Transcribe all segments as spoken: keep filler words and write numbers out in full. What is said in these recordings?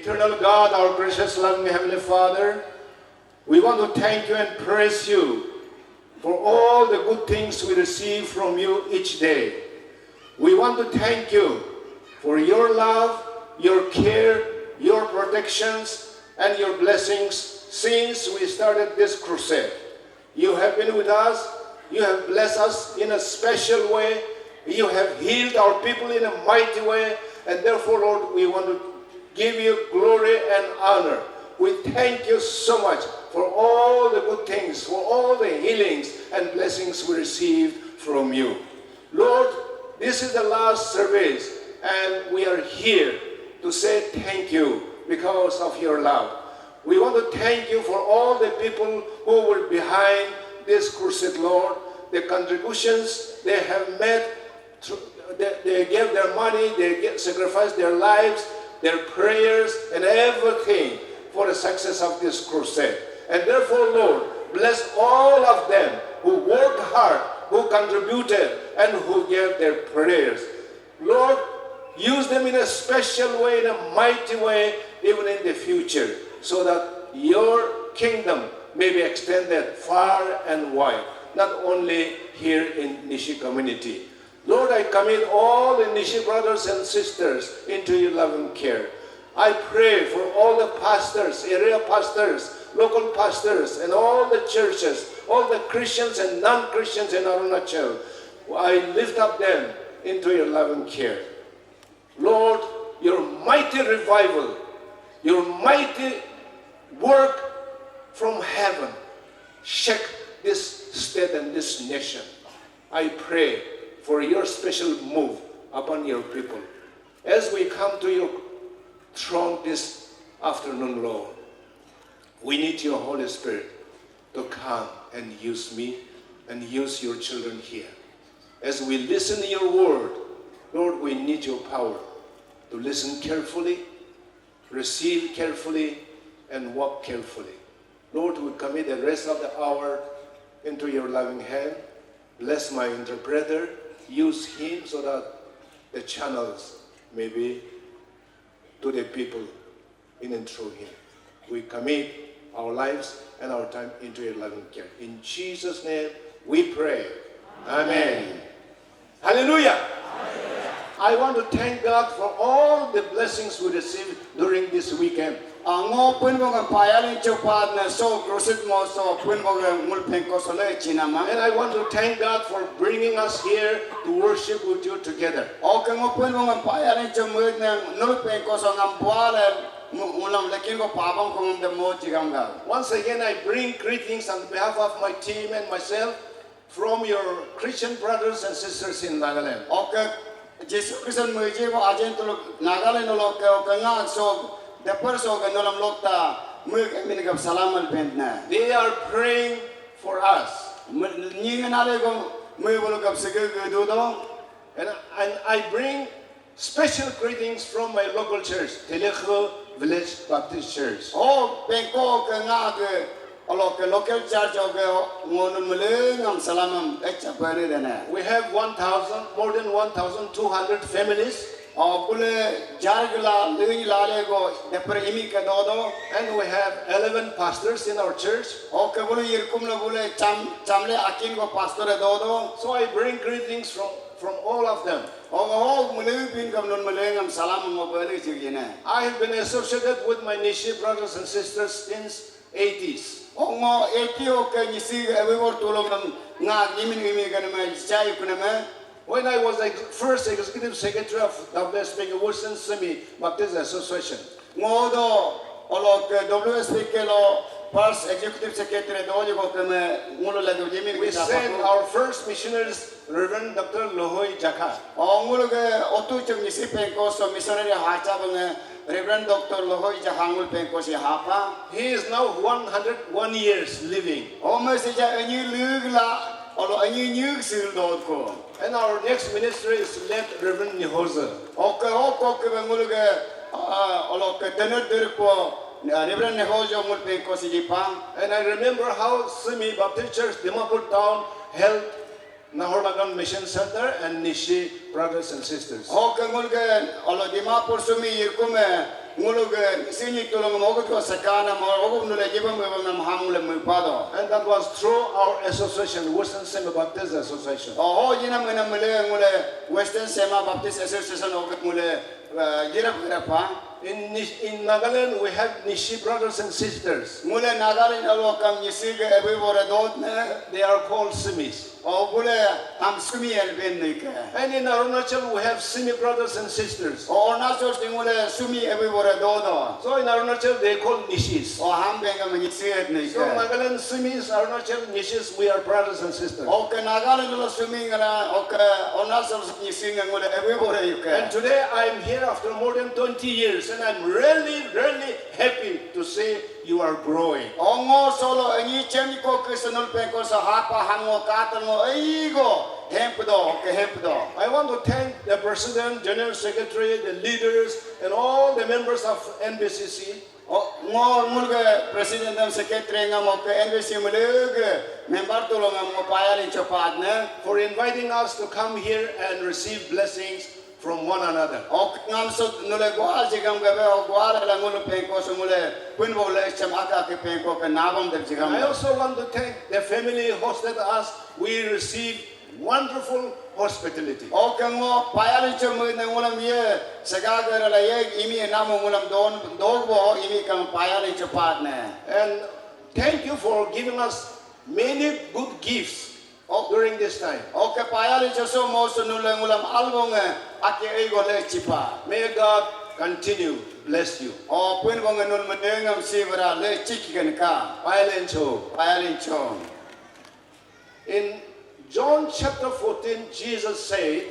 Eternal God, our gracious, loving Heavenly Father, we want to thank you and praise you for all the good things we receive from you each day. We want to thank you for your love, your care, your protections, and your blessings since we started this crusade. You have been with us. You have blessed us in a special way. You have healed our people in a mighty way. And therefore, Lord, we want to give you glory and honor. We thank you so much for all the good things, for all the healings and blessings we received from you. Lord, this is the last service, and we are here to say thank you because of your love. We want to thank you for all the people who were behind this crusade, Lord, the contributions they have made. They, they gave their money, they get, sacrificed their lives, their prayers, and everything for the success of this crusade. And therefore, Lord, bless all of them who worked hard, who contributed, and who gave their prayers. Lord, use them in a special way, in a mighty way, even in the future, so that your kingdom may be extended far and wide, not only here in Nyishi community. Lord, I commit all the Nyishi brothers and sisters into your loving care. I pray for all the pastors, area pastors, local pastors, and all the churches, all the Christians and non-Christians in Arunachal. I lift up them into your loving care. Lord, your mighty revival, your mighty work from heaven, shake this state and this nation. I pray for your special move upon your people. As we come to your throne this afternoon, Lord, we need your Holy Spirit to come and use me and use your children here. As we listen to your word, Lord, we need your power to listen carefully, receive carefully, and walk carefully. Lord, we commit the rest of the hour into your loving hand. Bless my interpreter. Use him so that the channels may be to the people in and through him. We commit our lives and our time into your loving care. In Jesus' name we pray. Amen. Hallelujah. I want to thank God for all the blessings we received during this weekend. Ango pun bong payalin chopat na so crusade mo so pun bong ngul pengko so le chinama. And I want to thank God for bringing us here to worship with you together. Oke ngo pun bong payalin chomut na nul pengko so ngam buale ngulam lekin ko pabang ko ngam de mo chigam ga. Once again, I bring greetings on behalf of my team and myself from your Christian brothers and sisters in Nagaland. Oke, Jesu Kristus muji bo ajen tuluk Nagaland lok ke oke ngak so depar so ke nolam lok ta mui ke min gap salam al bent na. They are praying for us. Nying nale go mui bulu gap sege ge du do. And, and I bring special greetings from my local church, Telekho Village Baptist Church. Oh, pengko ke nga ke alo ke local church oke ngonun melengam salamam echa bari dene. We have one thousand, more than one thousand two hundred families. Oh, bule jargla lini lale go depre imi ke dodo. And we have eleven pastors in our church. Oh, ke bule yirkum le bule cham chamle akin go pastor e dodo. So I bring greetings from from all of them. Ong ho mele bin kam nun mele ngam salam mo bele jigine. I have been associated with my Nyishi brothers and sisters since eighties. Ong ho eighty ho ke Nyishi ewe wor tulung nam nga imin imi gane me jai kuname. When I was the first executive secretary of W S P K Wilson Sumi Baptist Association, Ngodo olo ke W S P K lo first executive secretary do je ko ke me ngulu lagi jemin. We sent our first missionaries, Reverend Doctor Lohoi Jakha. O ngulu ke otu chem Nyishi pengko so missionary hacha bange Reverend Doctor Lohoi Jakha ngulu pengko si hapa. He is now one hundred one years living. O me sija anyi lug la olo anyi nyug sil dot ko. And our next minister is late Reverend Nihoza. Oke, oke, oke, bengul ke, ah, olo ke tener der ko, ah, Reverend Nihoza ngul pengko si jipa. And I remember how Sumi Baptist Church, Dimapur town, helped Nahorlagun Mission Center and Nyishi brothers and sisters. Oke, ngul ke, olo Dimapur Sumi yirkume, Ngulu ge sini tulung mogut ko sakana mo ogu nule jibam ge bang nam ham le mui pado. And that was through our association, Western Semi Baptist Association. Oho, yinam ngena mule ngule Western Semi Baptist Association ogut mule, eh, jirap jirap pa. In Nis-, in Nagaland, we have Nyishi brothers and sisters. Ngule Nagaland alo kam Nyishi ge ebi bore dot ne. They are called Simis. O bule ham Sumi elben nui ke. And in Arunachal, we have Simi brothers and sisters. O Arunachal sing bule Sumi ebi bore do do. So in Arunachal, they call Nyishis. O ham bengam Nyishi et nui ke. So Nagaland, Simis, Arunachal, Nyishis, we are brothers and sisters. Oke, Nagaland lo Sumi ngala, oke, Arunachal Nyishi ngule ebi bore yuke. And today I am here after more than twenty years, and I'm really, really happy to say you are growing. Ongo solo enyi chem ko Kristo nul pengko sa hapa hango katango eigo hempdo ke hempdo. I want to thank the president, general secretary, the leaders, and all the members of N B C C. O ngo ngulge president and secretary ngam ke N B C C mulge member tulo ngam ngo payalin chopat ne. For inviting us to come here and receive blessings from one another. Ok ngam sut nule gwal jigam gabe o gwal la ngulu pengko sumule pun bo le cham aka ke pengko ke nabam dek jigam. I also want to thank the family hosted us. We received wonderful hospitality. Ok ngo payali chum ne ngulam ye sega gara la ye imi namu ngulam don dogbo imi kam payali chupat ne. And thank you for giving us many good gifts. Oh, during this time. Oke, payalin choso mo sunule ngulam album eh, ake eigo le chipa. May God continue bless you. O pun bong nul menengam si bara le chiki kan ka. Payalin cho. Payalin cho. In John chapter fourteen, Jesus said,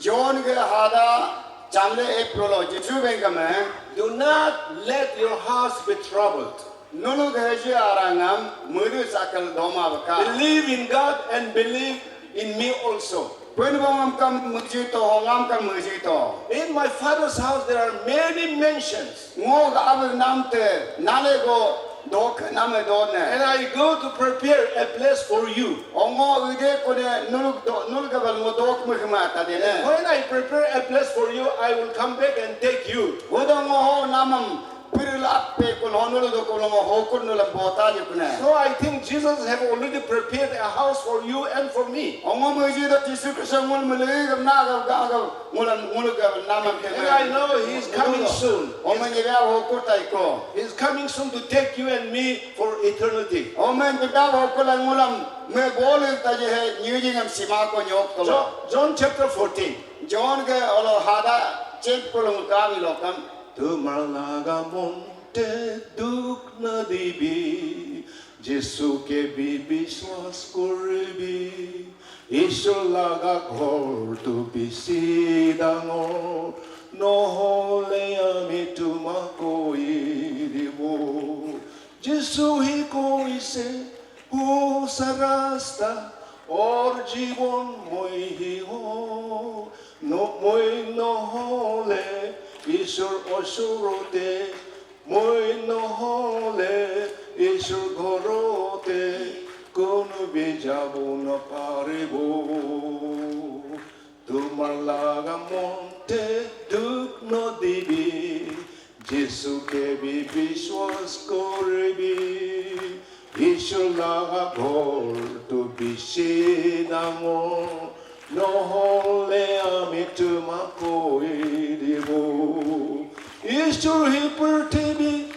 John ge hada chamle ek prolo Jesu bengkam eh. Do not let your hearts be troubled. Nulu geji arangam mudu sakal doma baka. Believe in God and believe in me also. Pun bongam kam muji to, hongam kam muji to. In my father's house there are many mansions. Ngo ga abel nam te nale go dok nam e do ne. And I go to prepare a place for you. Ongo ude kone nuluk do nuluk abel ngo dok muhma ta de ne. When I prepare a place for you, I will come back and take you. Udo ngo ho namam piril ape kun honul do kun ngo ho kun nulam bota jukne. So I think Jesus have already prepared a house for you and for me. Ongo muji do Jisu Kristo ngul mele gam na gam ga gam ngulam ngul gam namam ke. And I know he is coming soon. Omen ye ho kur tai ko. He is coming soon to take you and me for eternity. Omen ye ho kur la ngulam me bol ta je he nyujing am sima ko nyok to. John, John chapter fourteen. John ke olo hada chek pulung kami lokam. Tumar laga monte duk na dibi, Jisu ke bi biswas koribi, Isur laga ghor tu bisi dangor, nohole ami tuma koi dibo. Jisu hi koi se, hu sarasta, or jibon moi hi ho. No, moi nohole Isur osurote, moi nohole Isur ghorote, kunu bi jabo no paribo. Tumar laga monte duk no dibi, Jisu ke bi biswas koribi, Isur laga ghor tu bisi dangor, nohole ami tuma koi dibo. Isur hi purtibi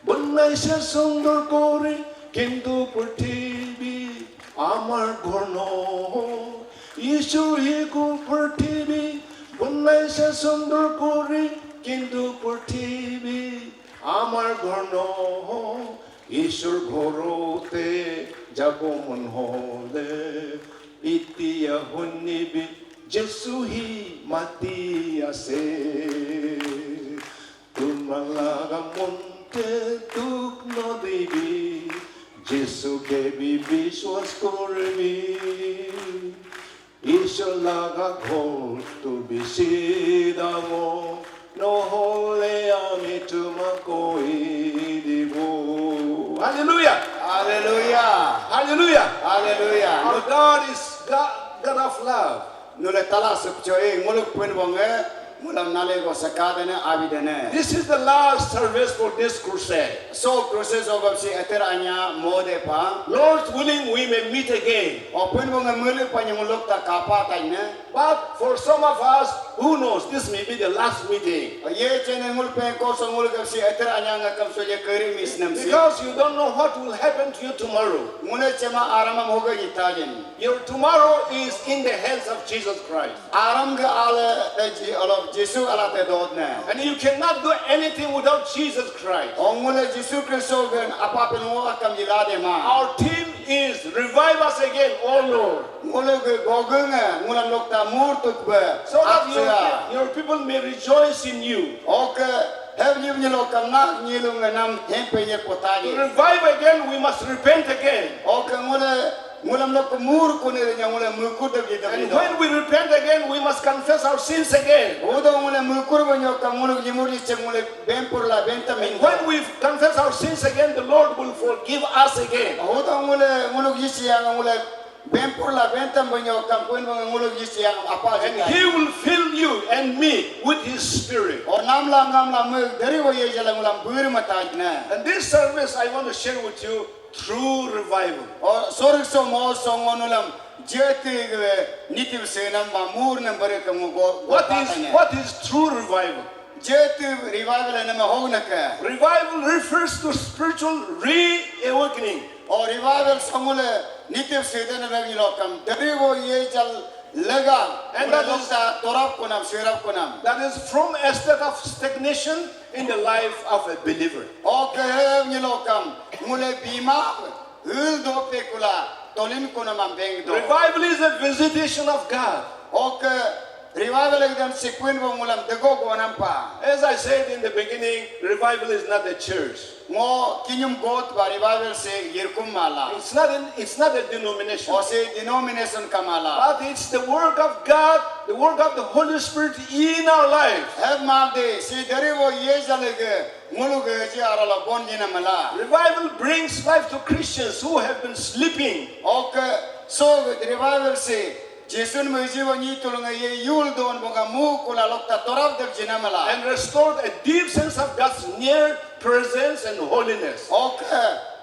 banai se sundor kori, kintu purtibi amar ghor no. Isur hi ku purtibi banai se sundor kori, kintu purtibi amar ghor no. Isur ghorote jabo mon hole, itia hunibi Jisu hi mati ase. Tumar laga monte duk no dibi, Jisu ke bi biswas koribi. Isur laga ghor tu bisi dangor, nohole ami tuma koi dibo. Hallelujah. Hallelujah. Hallelujah. Hallelujah. Our God is God, God of love. Nule tala sukcho e nguluk pun bonge. Ngulam nale go sakadene abidene. This is the last service for this crusade. So crusade ogam si eter anya mode pa. Lord's willing, we may meet again. O pun bo ngamulu pa nyunguluk ta kapa taine. But for some of us, who knows, this may be the last meeting. Ye chene ngul pe ko so ngul gam si eter anya ngakam so ye keri misnam si. Because you don't know what will happen to you tomorrow. Ngule chema aramam hoga yitajin. Your tomorrow is in the hands of Jesus Christ. Aram ga ala ji alo Jisu ala te dot ne. And you cannot do anything without Jesus Christ. Ongule Jisu Kristo gen apa pen wo akam jilade ma. Our theme is revive us again, O Lord. Ngule ge gogeng ngule lokta mur tuk be. So that your, your people may rejoice in you. Oke Heb nyim nyelo kam nak nyilung nam hempe nye potani. To revive again, we must repent again. Oke ngule ngulam lo kumur kuni nya ngule mukur de bida. And when we repent again, we must confess our sins again. Udo ngule mukur banyo kam ngule jimur iche ngule bempur la benta min. And when we confess our sins again, the Lord will forgive us again. Udo ngule ngule yisi yang ngule Bempur la bentam banyo kam pun bang nguluk yis yang apa And he will fill you and me with his spirit. O namla ngamla me dari wo ye jala ngulam buri mata na. And this service I want to share with you true revival. O sorg so mo songo nulam jeti ge niti senam ma mur nam bare kam go. What is what is true revival? Jeti revival nama hog naka. Revival refers to spiritual reawakening. O revival sangule nitip sede na bagi lokam. Dari wo ye jal lega. And that is torap kunam, sirap kunam. That is from a state of stagnation in the life of a believer. O kehe ni lokam. Ngule bima hul do pekula tolin kunam ambeng do. Revival is a visitation of God. O ke Revival ekdam si pun bo ngulam dego go nampa. As I said in the beginning, revival is not a church. Ngo kinyum got ba revival si yirkum mala. It's not an, it's not a denomination. O si denomination kamala. But it's the work of God, the work of the Holy Spirit in our lives. Heb mabde si derivo ye jalege nguluge ji arala bon yina mala. Revival brings life to Christians who have been sleeping. Oke so revival si Jisun muji wa nyi tulunga ye yul don bunga mu kula lokta torap dek jinamala. And restored a deep sense of God's near presence and holiness. Ok,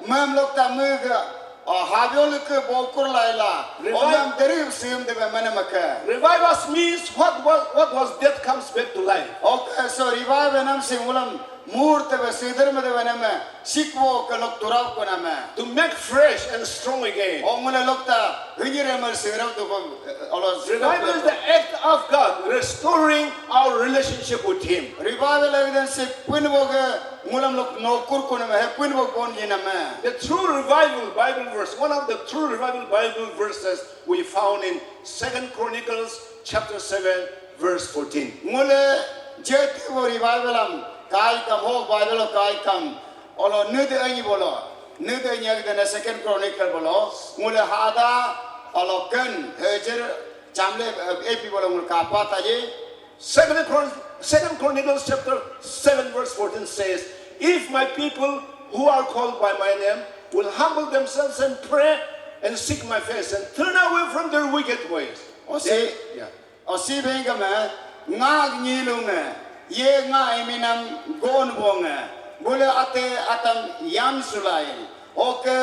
mem lokta muga habio luke bokur laila. Omam deri sim de manamaka. Revive us means what was, what was dead comes back to life. Ok, so revive nam sim ulam Mur tebe sidar me debe neme sikwo ke lok turap ko name. To make fresh and strong again. O ngule lok ta hini remer sidar tu ko olo. Revival is the act of God restoring our relationship with Him. Revival evidence se pun bo ke ngulam lok nokur ko name he pun bo kon ye name. The true revival Bible verse, one of the true revival Bible verses we found in Second Chronicles chapter seven, verse fourteen. Ngule jeti bo revival am kai kam ho Bible kai kam olo nid ani bolo nid ani agdana Second Chronicle bolo ngule hada olo ken hejer chamle epi bolo ngul kapa taje. Second Chron- Second Chronicles chapter seven verse fourteen says, "If my people who are called by my name will humble themselves and pray and seek my face and turn away from their wicked ways." Osi, yeah. Osi bengkame ngak nyilunge ye nga eminam gon bonge bule ate atam yan sulai oke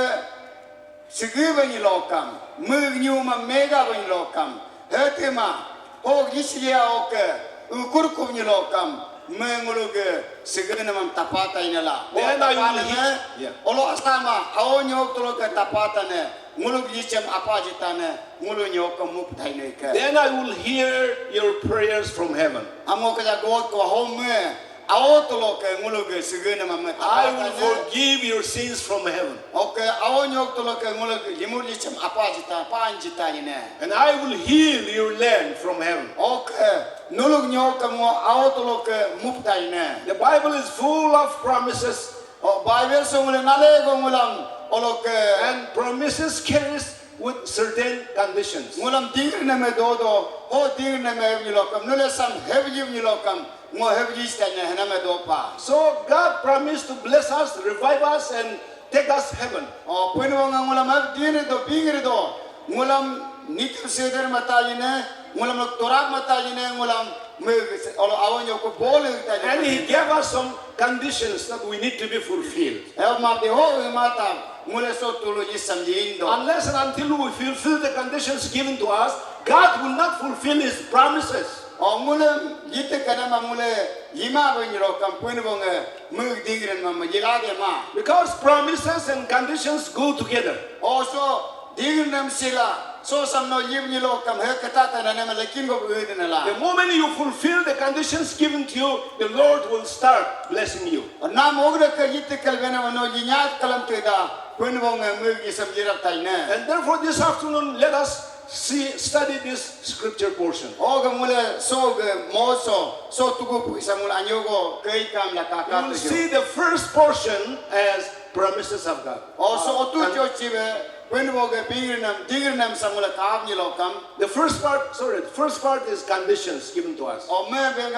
sigi bani lokam mug nyuma mega bani lokam hete ma hok yisliya oke ukur kubni lokam me nguluge sigi namam tapata inala. Then I will hit. Yeah. Olo asama hao nyok tuloke tapata ne. Nguluk yichem apa jitane ngulu nyok mup thaine ke. Then I will hear your prayers from heaven. Amo kaja God ko home ao tolo ke ngulu ke sige nama me. I will forgive your sins from heaven. Okay, ao nyok tolo ke ngulu ke limur yichem apa jita pan jita ine. And I will heal your land from heaven. Okay, nuluk nyok ke ngo ao tolo ke mup thaine. The Bible is full of promises. O Bible sungule nale go ngulam oloke. And promises carries with certain conditions. Ngulam dingir neme do do ho dingir neme hev nyilokam nule sam hev yiv nyilokam ngo hev yis tanya hename do pa. So God promised to bless us, revive us and take us heaven. O pun wanga ngulam hev dingir do bingir do ngulam nitir seder mata yine ngulam lok torak mata yine ngulam Mug olo awan yo ko bol ta. And he gave us some conditions that we need to be fulfilled. Ev ma de ho ma ta ngule so tulu ji samjin do. Unless and until we fulfill the conditions given to us, God will not fulfill his promises. O ngule yite kana ma ngule yima bo nyiro kam pun bo nge mug digren ma ma yila de ma. Because promises and conditions go together. O so digren nam sila so sam no yim nyilo kam he kata ta na ne ma lekin bo gudin la. The moment you fulfill the conditions given to you, the Lord will start blessing you. Na mogre ke yite kal bena no yinyat kalam te da pun bo nge mug yi samjirap tai ne. And therefore, this afternoon, let us see, study this scripture portion. Oga mule so ge mo so so tugu pu isa mule anyogo kai kam la ka ka. You will see the first portion as promises of God. O so otu cho chibe pun bo ge bingrinam dingrinam samule kaab ni lokam. The first part, sorry, the first part is conditions given to us. O me beng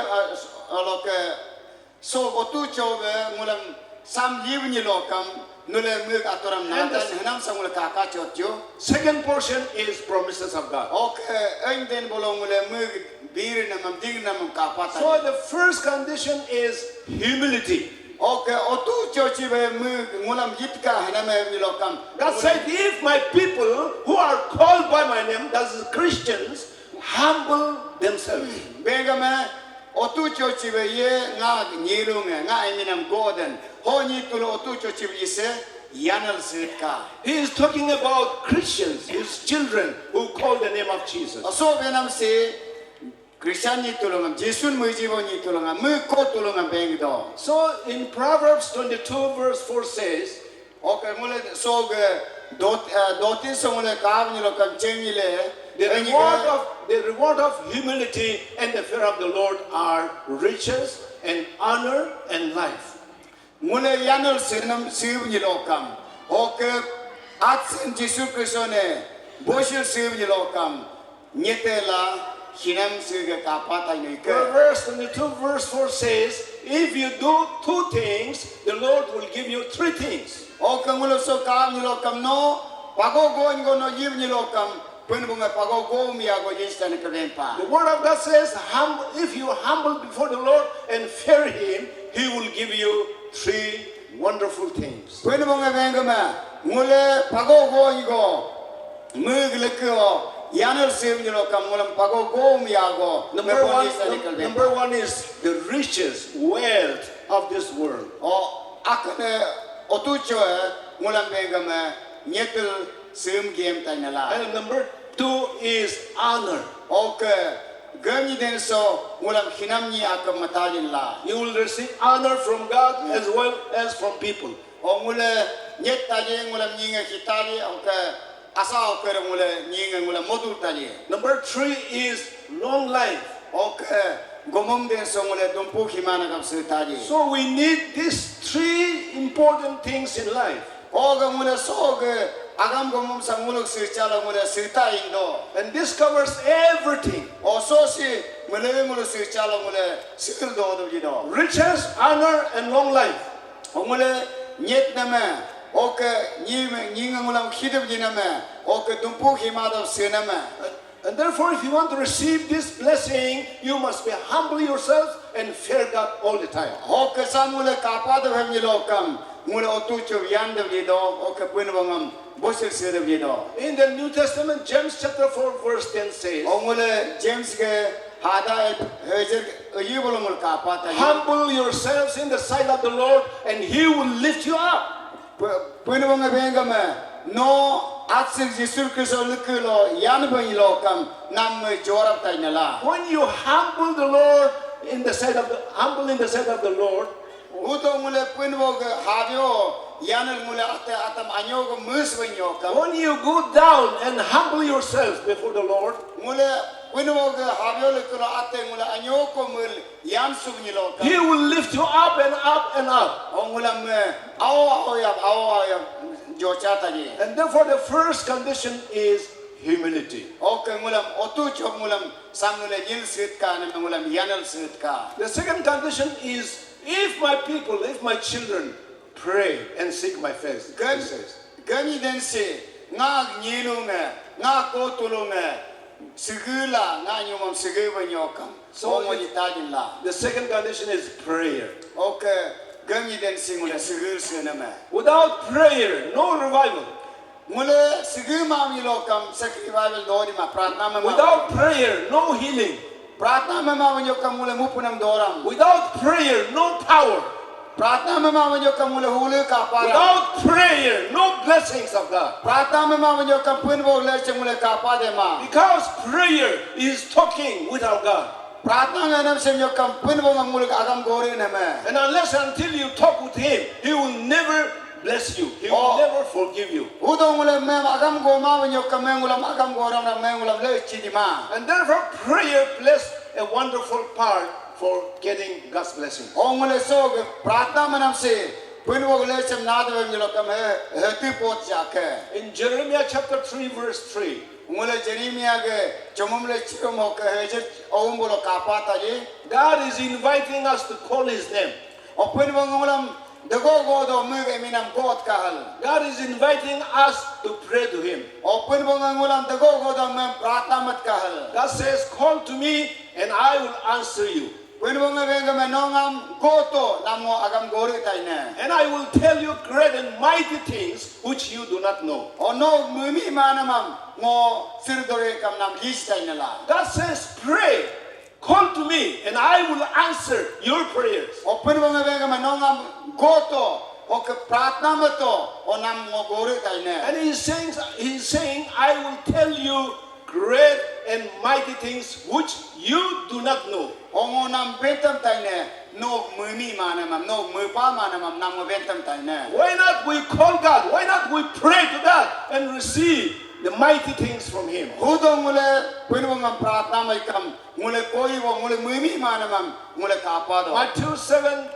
aloke so otu cho be ngulam sam liv ni lokam nule mug atoram na dan henam sa ngule kaka chot jo. Second portion is promises of God. Okay, ain den bolo ngule mug bir namam ding namam kapa ta. So the first condition is humility. Okay, otu cho chi be mug ngulam yitka henam ni lokam. God said, if my people who are called by my name, that is Christians, humble themselves. Bengame otu chochibe ye nga nyilunge nga eminam goden ho nyi tulo otu chochibe ise yanal sitka. He is talking about Christians, his children who call the name of Jesus. Aso benam se Christian nyi tulungam Jisun mujibo nyi tulungam mu ko tulungam bengdo. So in Proverbs twenty-two verse four says, okay, ngule so ge dot dotin so ngule kav ni lokam chengile. The reward of the reward of humility and the fear of the Lord are riches and honor and life. Ngule yanal sinam siv ni lokam. Okay, atsin Jisu Kristo ne boshil siv ni lokam. Nyetela hinam sege kapa tai nui ke. Proverbs twenty-two verse four says, if you do two things, the Lord will give you three things. O kangulu so kam ni lokam no pago go ngo no yim ni lokam pun bunga pago go mi ago yis tan ke lempa. The word of God says, hum, if you humble before the Lord and fear him, he will give you three wonderful things. Pun bunga bengama ngule pago go ngo mug leke o yanal sim nyelo kam ngulam pago gom yago. Number one, number one is the riches, wealth of this world. O akane otu choe ngulam bengame nyetel sim game tainala. And number two is honor. Okay. Gani den so ngulam hinam ni akam matalin la. You will receive honor from God as well as from people. O ngule nyet taje ngulam nyinge hitali oke asa oke ngule nyinge ngule modul taje. Number three is long life. Oke gomom den so ngule dumpu himana gam se taje. So we need these three important things in life. Oga ngule so ge agam gomom sa nguluk se chala ngule se ta indo. And this covers everything. O so si ngule ngule se chala ngule sikil do do jido. Riches, honor, and long life. Ongule nyet nama oke nyi nyi ngulam hidap jinama oke dumpu hima dap senama. And therefore, if you want to receive this blessing, you must be humble yourself and fear God all the time. Oke samule kapa dap hem nyilokam ngule otu chup yan dap jido oke pun bangam bosil se dap jido. In the New Testament, James chapter four verse ten says, ongule James ke hada hejer ayi bolongul kapa ta. Humble yourselves in the sight of the Lord, and He will lift you up. Pun bangam bengame no atsik Jisu Kristo lukilo yan bang lokam nam jorap tainala. When you humble the Lord in the sight of the humble in the sight of the Lord, uto ngule pun bo ge habio yanal ngule ate atam anyo go mus bang yokam. When you go down and humble yourself before the Lord, ngule pun bo ge habio lukilo ate ngule anyo ko mul yan sub nyilo ka. He will lift you up and up and up. Ongulam me ao ao yap ao ao yap jocha taji. And therefore the first condition is humility. Oke ngulam otu chop ngulam sam ngule yil sit ka ne ngulam yanal sit ka. The second condition is, if my people, if my children pray and seek my face, he says. Gani den se nga nyilunge nga ko tulunge Segela nga nyumam segeba nyokam. So Ongo it- jitajin la. The second condition is prayer. Okay, gangi den singule segel sename. Without prayer, no revival. Ngule segema mi lokam sek revival dori ma pratna me ma. Without prayer, no healing. Pratna me ma nyokam ngule mupunam doram. Without prayer, no power. Pratna me ma wanyo kam mule hule kapa. Without prayer, no blessings of God. Pratna me ma wanyo kam pun bo le che mule kapa de ma. Because prayer is talking with our God. Pratna nganam se nyo kam pun bo ngam mule agam gori ne me. And unless until you talk with him, he will never bless you. He will Oh. never forgive you. Udo mule me agam go ma wanyo kam me ngulam agam goram na me ngulam le chidi ma. And therefore prayer plays a wonderful part for getting God's blessing. Ongule so ge pratna manam se pun wo le sem na de nyelo kam he he tu pot ja ke. In Jeremiah chapter three verse three, Ngule Jeremiah ge chomum le chirom ho ke he je oum bolo kapa ta ji. God is inviting us to call his name. Opun wo ngulam dego go do mu ge minam God kahal. God is inviting us to pray to him. Opun wo ngulam dego go do mu pratna mat kahal. God says, call to me and I will answer you. Pun wong weng me nongam goto nam ngo agam gori taine. And I will tell you great and mighty things which you do not know. Ono mumi manamam ngo sir dore kam nam list taine la. God says, pray, call to me, and I will answer your prayers. O pun wong weng me nongam goto o ke pratna meto o nam ngo gori taine. And he's saying, he's saying, I will tell you great and mighty things which you do not know. Ongo nam bentam taine, no mumi manamam, no mupa manamam nam bentam taine. Why not we call God? Why not we pray to God and receive the mighty things from him? Hudo ngule pun wong ngam pratna mai kam ngule koi wo ngule mumi manamam ngule kapa do. Matthew seven,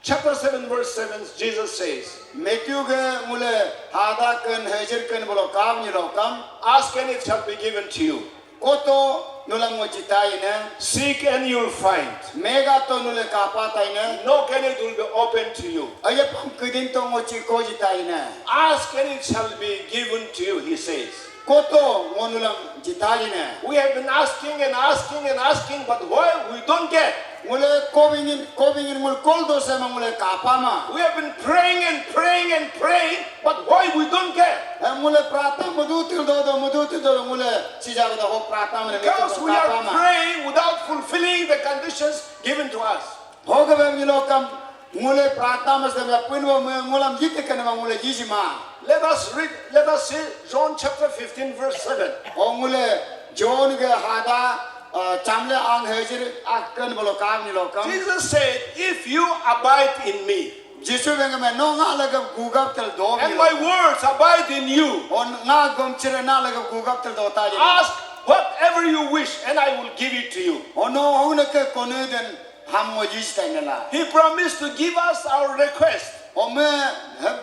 chapter seven, verse seven, Jesus says, Matthew ge ngule hada ken hejir ken bolo kam ni lo kam. Ask and it shall be given to you. Koto nulam ngo jitai ne. Seek and you'll find. Mega to nule kapa tai ne. Knock and it will be open to you. Ayapam kedin to ngo chiko jitai ne. Ask and it shall be given to you, he says. Koto ngo nulam jitai ne. We have been asking and asking and asking, but why we don't get? Ngule kobingin kobingin ngul kol do sama ngule kapa ma. We have been praying and praying and praying, but why we don't get? Eh, ngule pratna mudu til do do mudu til do ngule sija do ho pratna mane. Because we are praying without fulfilling the conditions given to us. Hoga bem ni lokam ngule pratna mas dem pun wo me ngulam jite kana ma ngule jiji ma. Let us read, let us see John chapter fifteen, verse seven. O ngule John ge hada, ah, chamle ang hejir akan bolo kam ni lokam. Jesus said, if you abide in me, Jisu beng me no nga lagam gugap tel do and mi my lokam. Words abide in you, On nga gom chire na lagam gugap tel do ta ji. Ask whatever you wish, and I will give it to you. Ono hune ke konu den Ham ngo jis tainela. He promised to give us our request. Ome,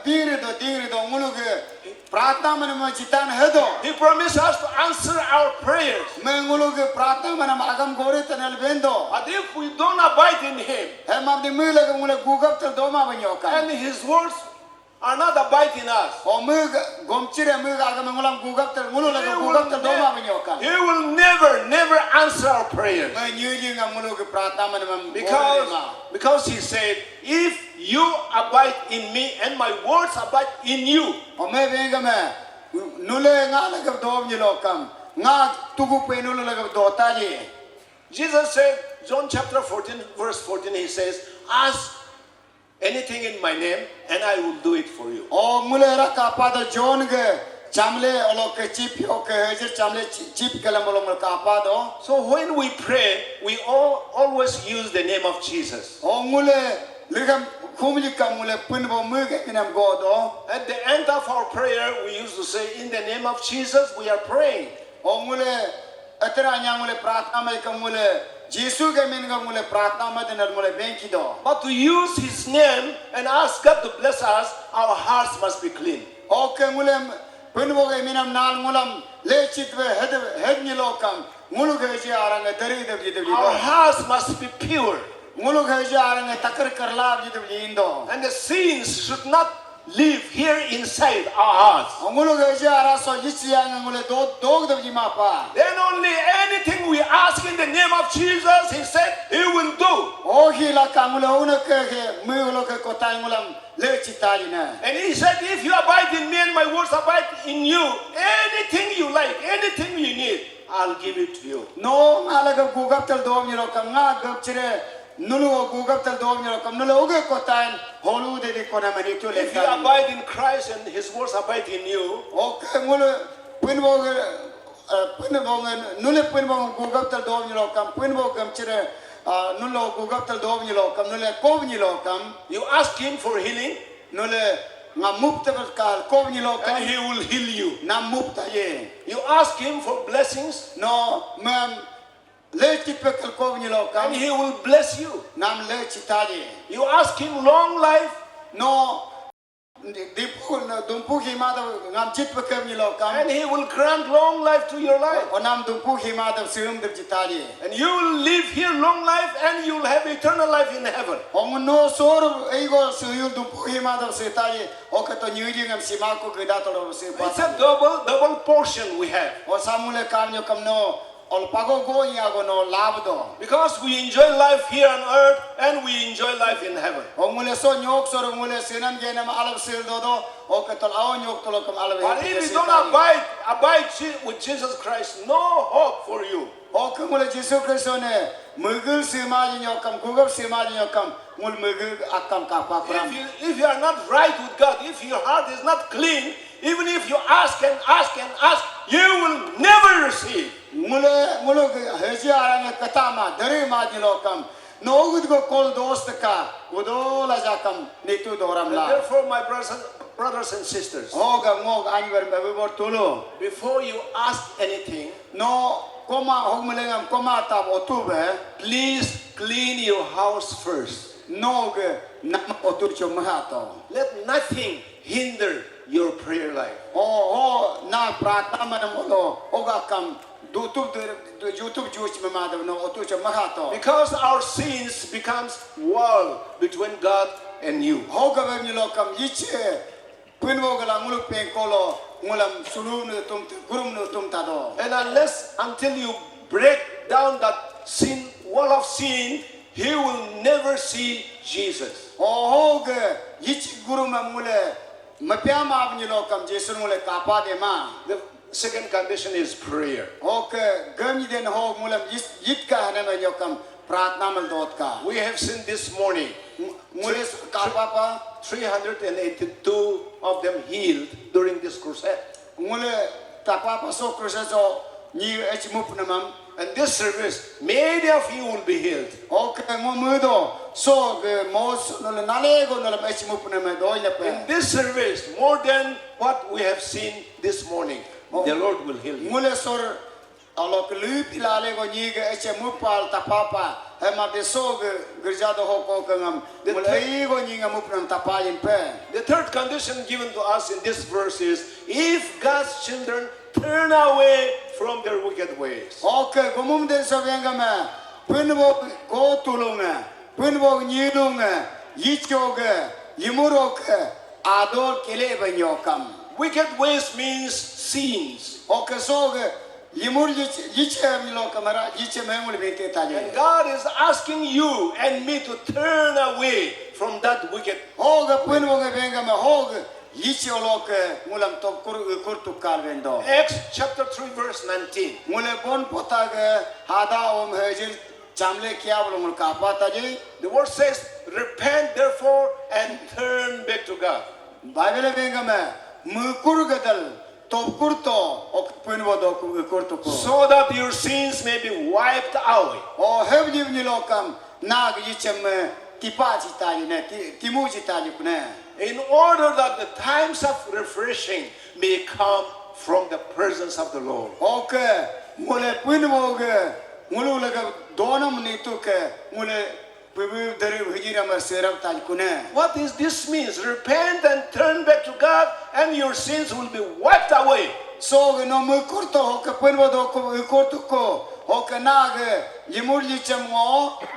diri do, diri do, ngulu ge pratna mane ma jitan hedo. He promised us to answer our prayers. Me ngulu ge pratna mane ma agam gore tanel bendo. But if we don't abide in him, He mam di mila ge ngule gugap tel doma banyoka. And his words are not abide in us. O mega gomchire mega aga mengulam gugap ter ngulu laga gugap ter doma menyokan. He will never, never answer our prayers. Me nyuji ngam ngulu ke pratna mane mam because, because he said, if you abide in me and my words abide in you. O me benga me nule nga laga dom nyilokam nga tugu pe nulu laga dota ji. Jesus said, John chapter fourteen, verse fourteen, he says, ask anything in my name, and I will do it for you. O ngule ra kapa do John ge chamle olo ke chip yo ke hejir chamle chi- chip kelam olo ngule kapa do. So when we pray, we all always use the name of Jesus. O ngule ligam khumli kam ngule pun bo mu ge minam go do. At the end of our prayer, we used to say, in the name of Jesus, we are praying. O ngule Atara nya ngule pratna mai ka ngule Jisu ke min ka ngule pratna mai tenar ngule benki do. But to use his name and ask God to bless us, our hearts must be clean. Oke ngule pun bo ke minam nal ngulam le chit ve hed hed ni lokam ngulu ke ji arang dari de ji de ji. Our hearts must be pure. Ngulu ke ji arang takar karla ji de ji indo. And the sins should not live here inside our hearts. Ngulu ge je ara so yichi yang ngule do dog de yima pa. Then only anything we ask in the name of Jesus, he said, he will do. O hi la ka ngule una ke ke mu lo ke kotai ngulam le chita yina. And he said, if you abide in me and my words abide in you, anything you like, anything you need, I'll give it to you. No ngala ge gugap tel dom yiro kam nga gap chire nulu gugap tel dom yiro kam nulu uge kotain holu de di kona mani tu le. If you abide in Christ and his words abide in you, okay ngulu pun bo ge pun bo ge nulu pun bo gugap tel dom yiro kam pun bo gam chire nulu gugap tel dom yiro kam nulu kob yiro kam. You ask him for healing. Nule nga mupta berkal kov nyilo kam. And he will heal you. Nam mupta ye. You ask him for blessings. No mem le chit pekal kov nyilo kam. And he will bless you. Nam le chita ye. You ask him long life. No dipu no dumpu hima da ngam chit pekem nyilo kam. And he will grant long life to your life. O nam dumpu hima da sum de chita ye. And you will live here long life and you will have eternal life in heaven. Ong no sor eigo suyul dumpu hima da seta ye. Oke to nyuji ngam sima ko geda tolo se. It's a double, double portion we have. O samule kam nyo kam no ol pago go ya go no lab do. Because we enjoy life here on earth and we enjoy life in heaven. O ngule so nyok sor ngule senam genam alab sil do do. Oke tol ao nyok tolo kam alab. But if you don't abide, abide with Jesus Christ, no hope for you. Oke ngule Jisu Kristo ne mugul sima ji nyokam gugap sima ji nyokam ngul mugul akam kapa kuram. If you, if you are not right with God, if your heart is not clean, even if you ask and ask and ask, you will never receive. Ngule ngulu haji arang katama dari ma ji lokam no ugud go kol dost ka udola jakam nitu doram la. Therefore, my brothers, brothers and sisters, hoga ngog anwer me bor tulu. Before you ask anything, no koma hog melengam koma tab otube. Please clean your house first. Nog nam otur cho mahato. Let nothing hinder your prayer life. O o na prata manam olo oga kam dutup YouTube juch me madav no otur cho mahato. Because our sins becomes wall between God and you. Hoga bem nyilo kam yiche Pun bo gala ngulu pengkolo ngulam sulu nu tum gurum nu tum tado. And unless until you break down that sin, wall of sin, he will never see Jesus. Oho ge yichi gurum am ngule mapya ma abni lokam Jesu ngule kapa de ma. The second condition is prayer. Oke gam den ho ngulam yit ka hanam yokam Pratna mal dot ka. We have seen this morning. Ngule kapa pa. Three hundred and eighty-two of them healed during this crusade. Ngule tapa pa so crusade so ni ech mup namam. And this service, many of you will be healed. Okay, ngo mudo so ge mos no le nale go no le ech mup nama do le pe. In this service, more than what we have seen this morning, the Lord will heal you. Ngule sor Alok lui pilale go nyi ge eche mupal tapapa. Hema de so ge gerja do ho ko ke ngam. Mulai go nyi ngam upnam tapalin pe. The third condition given to us in this verse is, if God's children turn away from their wicked ways. Okay, gumum den so venga me. Pun bo ko tulunga. Pun bo nyilunga. Yicho ge. Yimuro ke. Adol kele banyokam. Wicked ways means sins. Okay, so ge. Yimur yiche yiche mi lo kamara yiche mengul bete taje. And God is asking you and me to turn away from that wicked. Hoga pun wo ge benga me hoga yiche lo ke ngulam to kur kur tu kal bendo. Acts chapter three verse nineteen. Ngule bon pota ge hada om hejil chamle kia bolo ngul kapa taje. The word says, repent therefore and turn back to God. Bible benga me mukur gadal Topkur to ok pun bo doku ikur tuku. So that your sins may be wiped away. O hebli bni lokam nag yichem tipa chitali ne ti- timu chitali kune. In order that the times of refreshing may come from the presence of the Lord. Ok ngule pun bo ge ngulu lega donam ni tuke ngule Pibu dari hujira ma serap tal kune. What is this means? Repent and turn back to God and your sins will be wiped away. So no mukur to ho ke pun bo do ko mukur to ko ho ke na ge limur lichem ngo.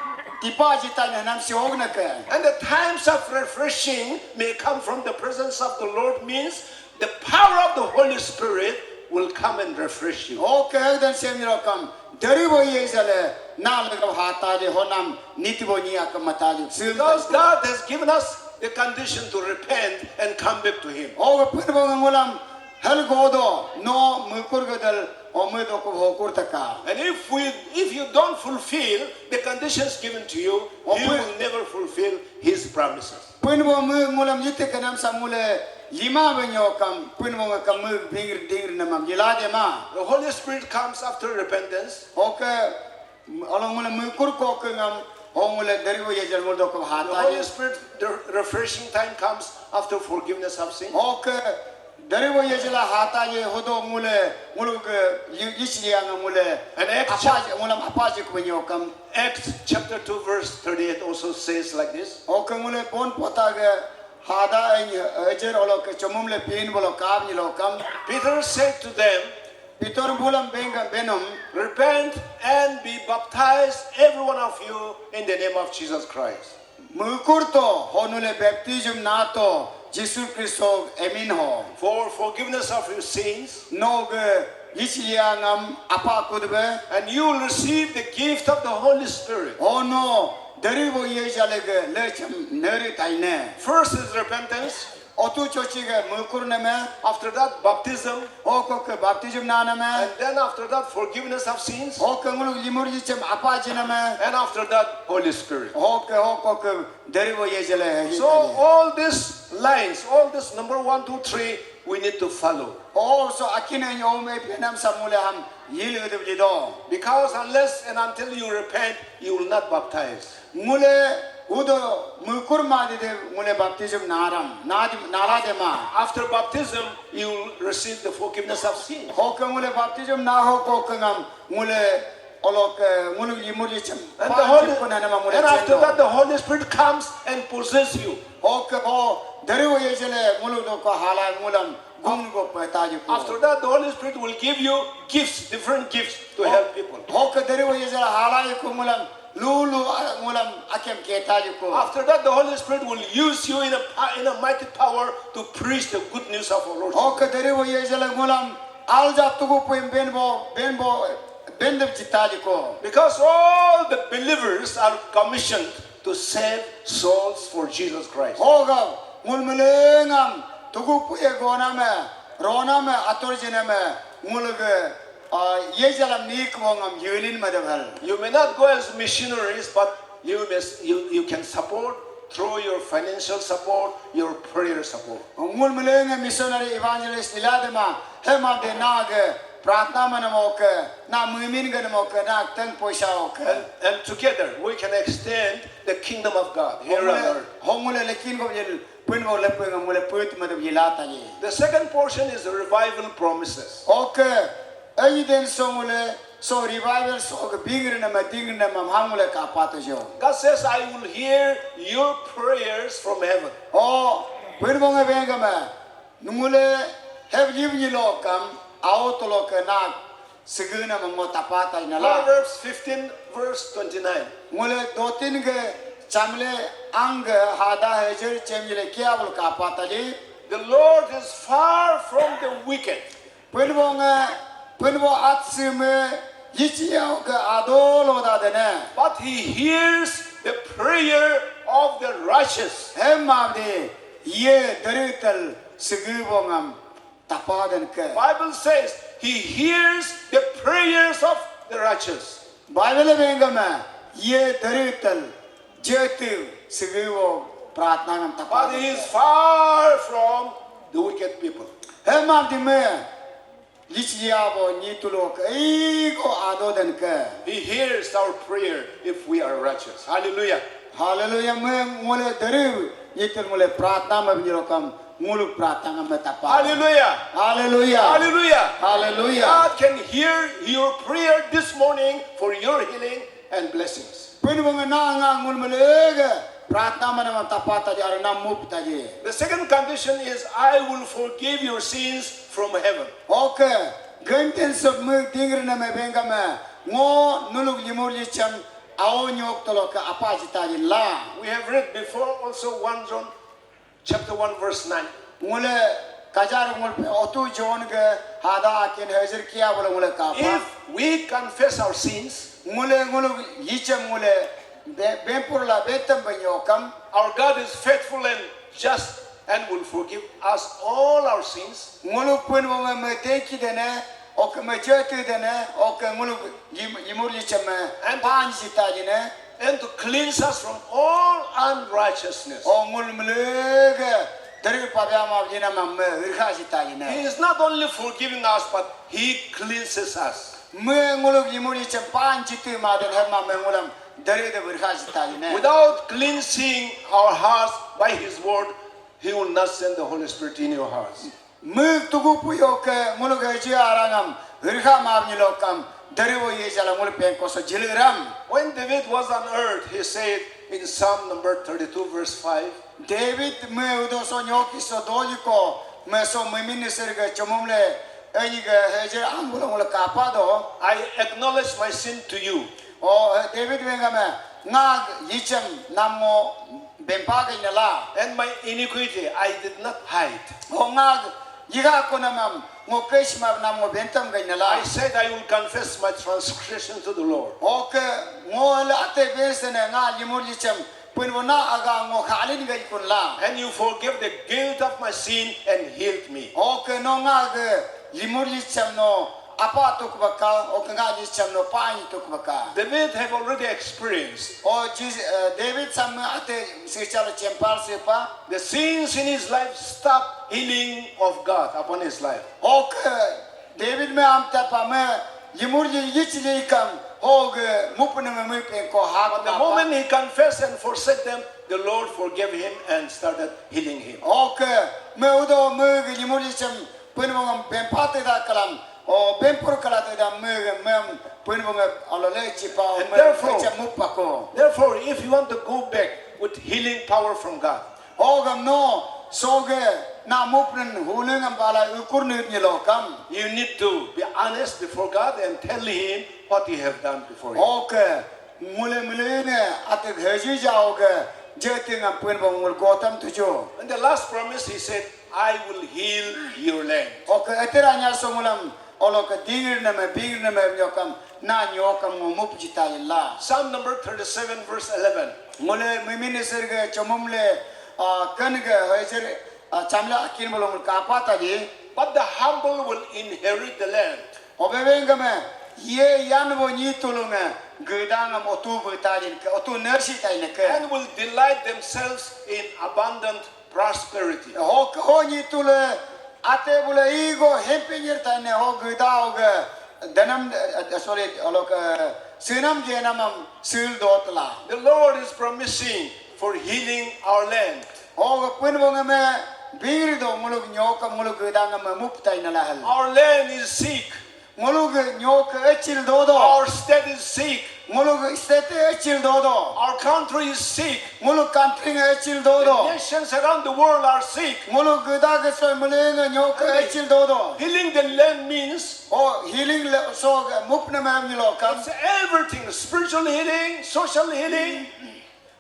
Tipa jita nyanam si hog na ke. And the times of refreshing may come from the presence of the Lord means the power of the Holy Spirit will come and refresh you. Ho ke dan sem ni rokam. Dari bo ye jale na le ko hata je honam niti bo ni akam mata je. Because God has given us the condition to repent and come back to Him. Ho ke pun bo ngulam hel godo no mukur gadal o mu do ko hokur taka. And if we, if you don't fulfill the conditions given to you, you will never fulfill His promises. Pun bo mu ngulam yite kanam samule lima banyo kam pun bo kam mu dingir dingir namam yila de ma. The Holy Spirit comes after repentance. Ho ke along ngulam mukur ko ke ngam ho ngule dari bo ye jal ngul do ko hata. The Holy Spirit, the refreshing time comes after forgiveness of sin. Ho ke dari bo ye jala hata ye hodo ngule ngulu ke yisliya ngam ngule. And Acts apa ngulam apa je ko banyo kam. Acts chapter two verse thirty-eight also says like this. Ho ke ngule pon pota ke hada en ejer olo ke chomum le pin bolo kab ni lo kam. Peter said to them, Peter bulam benga benum. Repent and be baptized, every one of you, in the name of Jesus Christ. Mukur to honule baptism na to Jesus Kristo emin ho. For forgiveness of your sins. No ge yisliya ngam apa kudbe. And you will receive the gift of the Holy Spirit. Ono dari bo ye jale ge lechem neri taine. First is repentance. Otu chochi ge mukur neme. After that, baptism. Ho ko ke baptism na neme. And then after that, forgiveness of sins. Ho ke ngulu limur yichem apa jineme. And after that, Holy Spirit. Ho ke ho ko ke dari bo ye jale. So all these lines, all this number one, two, three, we need to follow. Oh, so akina nyom e penam samule ham yil udu lido. Because unless and until you repent, you will not baptize. Ngule udo mukur ma de ngule baptism naram nadi nala de ma. After baptism, you will receive the forgiveness of sins. Ho ke ngule baptism na ho ko ke ngam ngule olo ke ngulu limur yichem. And the Holy, and after that, the Holy Spirit comes and possess you. Ho ke ho dari wo ye jale ngulu do ko hala ngulam gung go peta ji ko. After that, the Holy Spirit will give you gifts, different gifts to help people. Ho ke dari wo ye jale hala ye ko ngulam lu lu ngulam akem keta ji ko. After that, the Holy Spirit will use you in a in a mighty power to preach the good news of our Lord. Ho ke dari wo ye jale ngulam alja tugu puim benbo benbo bendem chita ji ko. Because all the believers are commissioned to save souls for Jesus Christ. Ho ga ngul melengam tugu puye goname roname ator jiname ngul ge ye jalam nik wongam yelin madabal. You may not go as missionaries, but you may, you, you can support through your financial support, your prayer support. Ngul melenge missionary evangelist iladema hema de nage pratna mana moke na mumin gana moke na teng poisa oke. And, and together we can extend the kingdom of God here on earth. Hongule lekin go yel pun go lepe ngule put madab yelata ye. The second portion is the revival promises. Oke. Ayi den songule so revival so ke bingri nama dingri nama hamule kapata jo. God says, "I will hear your prayers from heaven." Oh, pun bonga bengama nungule have live ni lokam out loke nak segena mengo tapata inala. Proverbs fifteen verse twenty-nine. Ngule dotin ke chamle ang ke hada hajar chemile kia bol kapata li. The Lord is far from the wicked. Pun bo nge pun bo atsi me yichi yau ke adolo da dene. But he hears the prayer of the righteous. Hem mabde ye deritel sigi bo ngam tapa den ke. Bible says he hears the prayers of the righteous. Bible bengame ye deritel jetu sigi bo pratna ngam tapa. But he is far from the wicked people. Hem mabde me Lichiabo ni tulok eigo ado dan ke. He hears our prayer if we are righteous. Hallelujah. Hallelujah. Me ngule deri yitil ngule pratna me binirokam nguluk pratna me tapa. Hallelujah. Hallelujah. Hallelujah. Hallelujah. God can hear your prayer this morning for your healing and blessings. Pun bunga na nga ngul melege pratna mana tapa tadi arana mup tadi. The second condition is, "I will forgive your sins from heaven." Okay. Genten sub mu dingri na me benga me ngo nuluk limur licham Ao nyok tolo ke apa jita jin la. We have read before also one John chapter one verse nine. Ngule kajar ngul pe otu John ke hada akin hajir kia bole ngule kapa. If we confess our sins, ngule ngulu yichem ngule be-, bempur la betam banyokam. Our God is faithful and just and will forgive us all our sins. Ngulu pun wong me teki dene, ok me jeti dene, ok ngulu yim-, yimur yicham me and pan jita jine. And to cleanse us from all unrighteousness. O ngul mlege dari pabya ma jina ma me irha jita jine. He is not only forgiving us, but he cleanses us. Me ngulu yimur yicham pan jiti ma den hema me ngulam dari de irha jita jine. Without cleansing our hearts by his word, he will not send the Holy Spirit in your hearts. Mik tugu puyo ke ngulu ke ji arangam, hirha mab nyilokam, dariwo ye jala ngulu pengkoso jiliram. When David was on earth, he said in Psalm number thirty-two, verse five, David me udo so nyoki so doliko, me so me minister ke chomumle, enyi ke heje ambulo ngulu kapa do. I acknowledge my sin to you. O, eh, David wengame, ngag yichem namo bempa gay nala. And my iniquity I did not hide. O ngag yiga ko namam, ngo kesh ma namo bentam gay nala. I said, "I will confess my transgression to the Lord." O ke, ngo le ate besene nga limur yichem, pun wona aga ngo khalin gay kun la. And you forgive the guilt of my sin and healed me. O ke, no ngag limur yichem no, apa tuk baka, o kenga ji cham no pa ni tuk baka. David have already experienced. O ji, eh, David sam ate sichal chempal sepa. The sins in his life stop healing of God upon his life. O ke David me am tapa me yimur ji yich ji kam ho ge mupne me me pe ko ha. But the moment he confessed and forsake them, the Lord forgave him and started healing him. O ke me udo me ge yimur ji cham pun bongam bempa te da kalam. O bempur kala te da me mem pun bongam alole chipa o. And me therefore, cha mupako. Therefore, if you want to go back with healing power from God, o gam no soge na mupnen hulung am bala ukur nit nyilo kam. You need to be honest before God and tell him what you have done before him. O ke mule mule ne ate heji jao ke jeti ngam pun bong ngul gotam tuju. And the last promise, he said, "I will heal your land." O ke etera nya songulam olo ke dingir name bingir name nyokam na nyokam ngo mup jita illa. Psalm number thirty-seven, verse eleven. Ngule mimin sir ke chomum le, ah, kan ke hejer, ah, chamla akin bolong kapa tadi. But the humble will inherit the land. Obewengame ye yan bo nyi tulunge gedang am otu betajin ke otu nersi taine ke. And will delight themselves in abundant prosperity. Ho ho nyi tule ate bule igo hempinir taine ho geda oge danam, eh, sorry, olok, eh, sinam jenamam sil dotla. The Lord is promising for healing our land. Ho pun bongame bir do muluk nyoka muluk gedang me mup taine lahal. Our land is sick. Ngulug nyok echil dodo. Our state is sick. Ngulug state echil dodo. Our country is sick. Ngulug country echil dodo. The nations around the world are sick. Ngulug geda gesoi muleng nyok echil dodo. Healing the land means, oh, healing le so mupna mam nilo kam. It's everything, spiritual healing, social healing.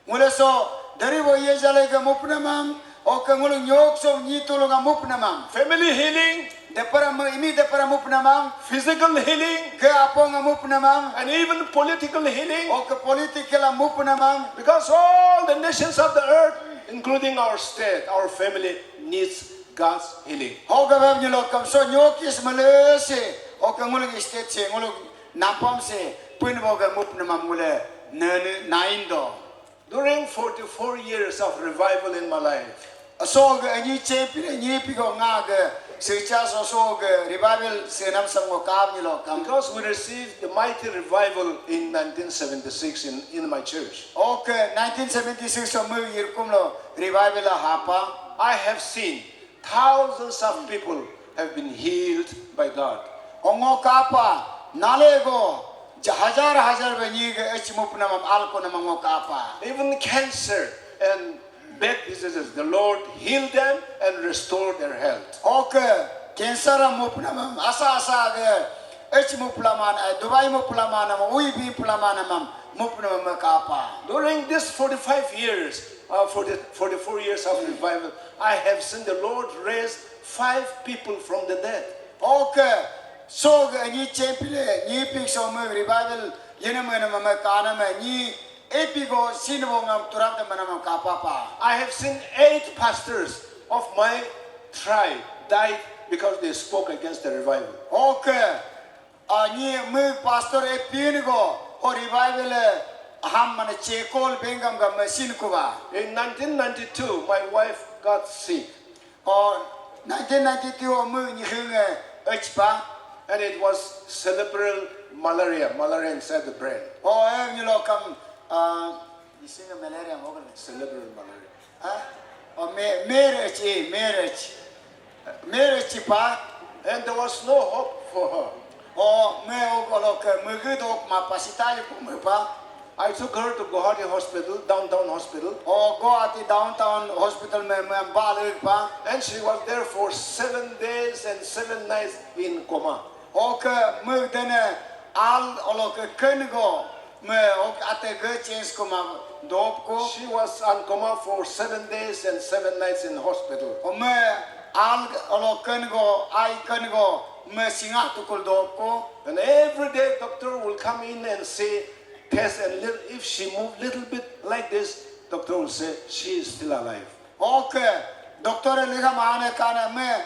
Ngule so dari bo ye jale ke mupnamam, oke ngulu nyok so nyi tulunga mupnamam. Family healing. Depara mu imi depara mupnamam. Physical healing. Ke apong mupnamam. And even political healing. Oke political mupnamam. Because all the nations of the earth, including our state, our family, needs God's healing. Hoga bab nyilo kam so nyokis malese, oke ngulu state se, ngulu napam se, pun boga mupnamam ngule nene naindo. During forty-four years of revival in my life, so ge anyi chepi anyi pigo nga ge secha so so ge revival senam sam ngo kam ni lo kam. Because we received the mighty revival in nineteen seventy-six in, in my church. Okay, nineteen seventy-six so mu yirkum lo revival hapa. I have seen thousands of people have been healed by God. Ongo kapa nalego hajar hajar benyi ge echmup namam alko namam ngo kapa. Even cancer and bad diseases, the Lord healed them and restored their health. Okay, cancer mup namam asa asa ge echmup laman, eh, Dubai mup laman namam, ui bi pulaman namam. Mupnama kapa. During this forty-five years, uh, forty, forty-four years of revival, I have seen the Lord raise five people from the dead. Okay. So, ni chempile, ni pik so me revival, yene me nama me kana me, ni epigo sinbo ngam turap de manama kapapa. I have seen eight pastors of my tribe died because they spoke against the revival. Okay. Ani me pastor e pin go ho revival e ham mane chekol bengam ga machine kuba. In nineteen ninety-two, my wife got sick. O nineteen ninety-two o me ni hung echpa. And it was cerebral malaria, malaria inside the brain. O em ni lokam, ah, ni singa malaria mo gale. Cerebral malaria. Ah, o me, marriage, eh, marriage. Marriage pa. And there was no hope for her. O me o golo ke mege dok ma pasita ye ku me pa. I took her to Guwahati Hospital, downtown hospital. O Guwahati downtown hospital me me bal pa. And she was there for seven days and seven nights in coma. O ke me dene al olo ke ken go. Me ok ate ge change kuma dop ko. She was on coma for seven days and seven nights in hospital. O me al olo ken go, ai ken go, me singa tukul dop ko. And every day doctor will come in and say, test and little, if she move little bit like this, doctor will say she is still alive. Okay, doctor liha mane kana me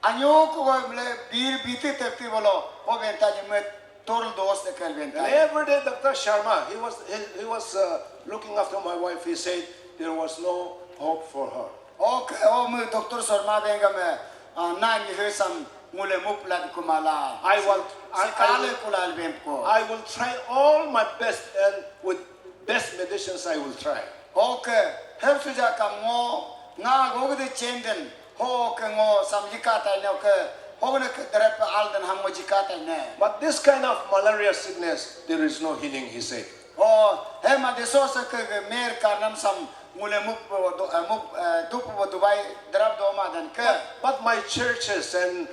Anyo ko le bir biti tepti bolo, o benta ni me torl dos de kel benta. And every day, Doctor Sharma, he was, he, he was uh, looking after my wife. He said there was no hope for her. Okay, o me Doctor Sharma benga me, ah, na ni he sam ngule mup lad kumala. I will, I, I Sekale will, kulal bemko. I will try all my best and with best medicines I will try. Okay, hep suja kam ngo nga gogde chenden. Ho ke ngo samjika tai ne ke, ho ne ke derep alden ham ngo jika tai ne. But this kind of malaria sickness, there is no healing, he said. Oh, he ma deso se ke ke mer karnam sam ngule mup, eh, mup, eh, dup bo Dubai derap do ma dan ke. But, but my churches and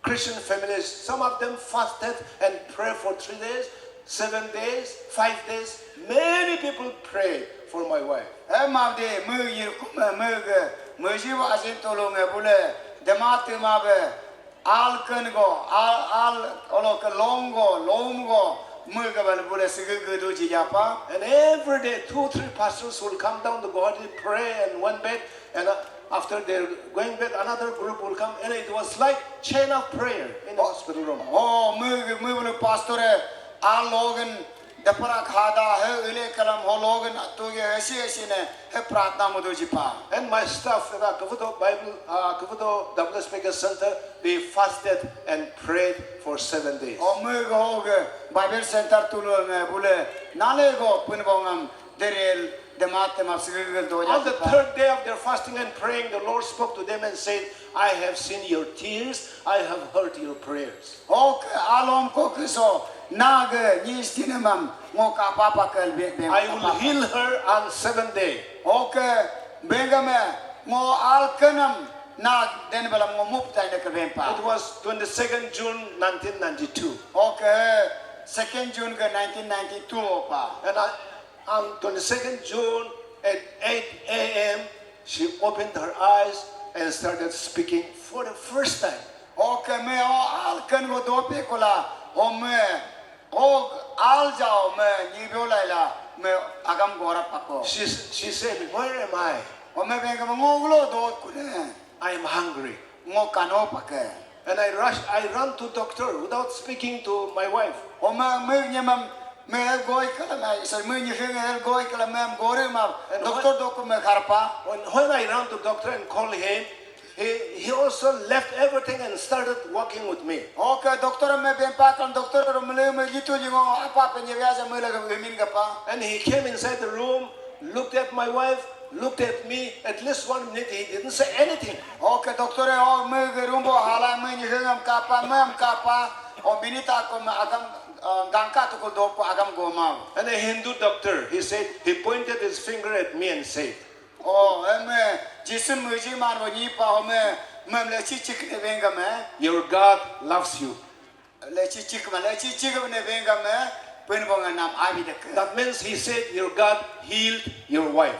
Christian families, some of them fasted and prayed for three days, seven days, five days. Many people prayed for my wife. Eh, mavde, mui yirkum, mui ge, mui jiwa asin tolong, eh, bule, dema tema be, al ken go, al, al, olo ke long go, lom go, mui ge bal bule sigi ge do ji japa. And every day, two, three pastors will come down to Guwahati, pray and went back. And uh, after they're going back, another group will come. And it was like chain of prayer in the hospital room. Oh, mui, mui bulu pastor, eh, al logan, Dapara khada he ile kalam ho logan atu ye esi esi ne he pratna mudu jipa. And my staff, uh, Kavuto Bible, uh, Kavuto W S Media Center, they fasted and prayed for seven days. O me go ge Bible Center tulu me bule nale go pun bongam derel demat tema sigil do. On the third day of their fasting and praying, the Lord spoke to them and said, I have seen your tears, I have heard your prayers. Ok, alom ko kiso, nage, ni stinemam, ngo kapapa kel be, be, I will heal her on seventh day. Ok, bengame, ngo al kenam, na den balam ngo mup tai ne ke bempa. It was twenty-second June nineteen ninety-two. Ok, second June ke nineteen ninety-two opa. And I, on twenty-second June at eight a m, she opened her eyes and started speaking for the first time. O ke me o al ken go dope kola, o me, o al jao me, ni bio laila, me agam gora pako. She, she said, where am I? O me bengame ngo gulo do kune. I am hungry. Ngo kano pake. And I rush, I run to doctor without speaking to my wife. O ma me nyemam me goi kala ma, so me nyiheng el goi kala me am gore ma. And doctor when, doku me harpa. When, when I run to doctor and call him, he, he also left everything and started walking with me. Okay, doctor me bempa kan doctor ro mele me gitu jingo apa pe nyewa ja me la min gapa. And he came inside the room, looked at my wife, looked at me, at least one minute, he didn't say anything. Okay, doctor, o me ge rumbo hala me ni hengam kapa, me am kapa, o minita ko me agam, uh, gangka to ko do ko agam goma. And a Hindu doctor, he said, he pointed his finger at me and said, o em Jisun muji man wo ni pa o me, me le chi chik ne venga me. Your God loves you. Lechi chikma, lechi chikma ne bengame, Pun bong nam abi deke. That means he said, "Your God healed your wife."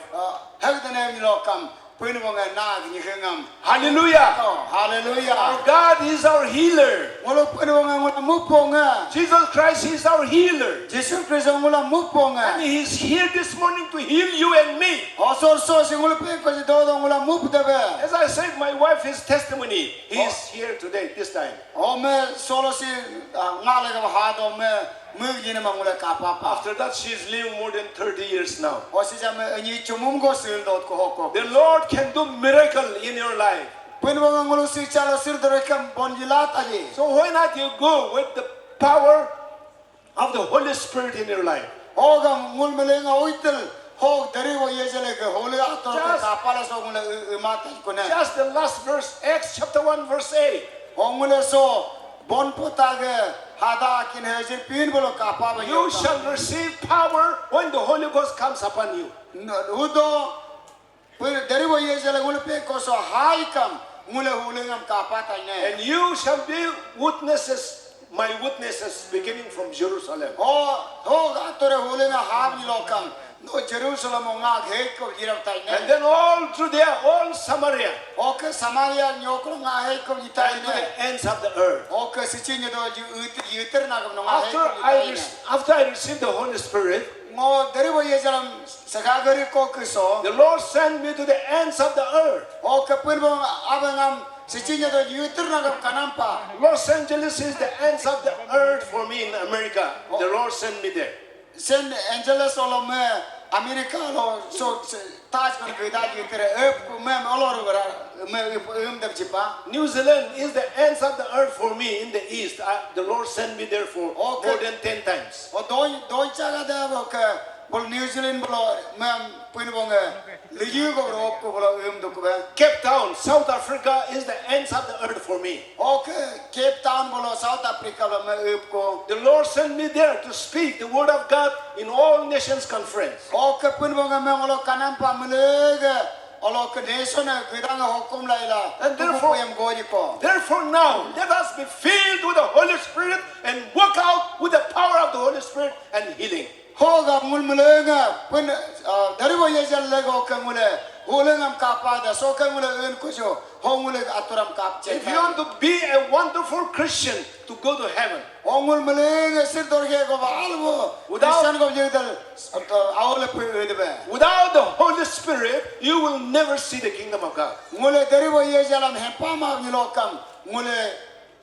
Hagdane nyilokam pun bong nag nyihengam. Hallelujah. Oh, hallelujah. Our God is our healer. Ngulu pun bong ngulu mupong. Jesus Christ is our healer. Jisu Kristo ngulu mupong. And he is here this morning to heal you and me. Osor so si ngulu pe ko si dodo ngulu mup debe. As I said, my wife is testimony. He is here today, this time. Ome solo si ngale ka ha do me mug jine ma ngule kapa pa. After that, she is living more than thirty years now. Osi jame anyi chumum go sil dot ko hoko. The Lord can do miracle in your life. Pun bong ngulu si chalo sil dore kam bon jila taji. So why not you go with the power of the Holy Spirit in your life? Hoga ngul melenga uitel hog dari wo yejele ke holy ator ke Just- kapala so ngule umata kune. Just the last verse, Acts chapter one, verse eight. Hongule so bon pota ke hada kin hejin pin bolo kapa ba You shall receive power when the Holy Ghost comes upon you. Udo pun dari wo yejele ngule pe ko so hai kam ngule hulengam kapa taine. And you shall be witnesses, my witnesses, beginning from Jerusalem. Ho ho ga tore hulenga ham ni lokam no Jerusalem nga hei ko girap taine. And then all Judea, all Samaria, Oke Samaria nyokro nga hei ko and to taine. The ends of the earth. Oke sichi nyedo ju yuter na kam no nga hei After ko I, taine. rec- after I received the Holy Spirit, Ngo dari wo yejalam sagagari ko kiso. The Lord sent me to the ends of the earth. Oke pun bong abangam sichi nyedo yuter na kam kanampa. Los Angeles is the ends of the earth for me in America. The Lord sent me there. Saint Angeles olo me America lo so taj kon geda yuter ep ku me olo ro gara me um dab jipa. New Zealand is the ends of the earth for me in the east. I, the Lord sent me there for Okay. More than ten times. O doi doi chaga da bo ke bol New Zealand bolo mem pun bonge liyu go ro ko bolo um duk be. Cape Town, South Africa is the ends of the earth for me. Okay, Cape Town bolo South Africa bolo me up ko. The Lord sent me there to speak the word of God in all nations conference. Okay, pun bonge me bolo kanam pa melege olo ke nation e gedang hukum laila. And therefore- Yam gori ko. Therefore now, let us be filled with the Holy Spirit and walk out with the power of the Holy Spirit and healing. Hoga ngul mulenge pun dari bo yejal lego ke ngule hulengam kapa da so ke ngule un kujo ho ngule aturam kap che. If you want to be a wonderful Christian to go to heaven, Ho ngul mulenge sir dorge go ba albo. Without- Christian go jedal awle pe de be. Without the Holy Spirit, you will never see the kingdom of God. Ngule dari bo yejalam hempa ma ngilokam ngule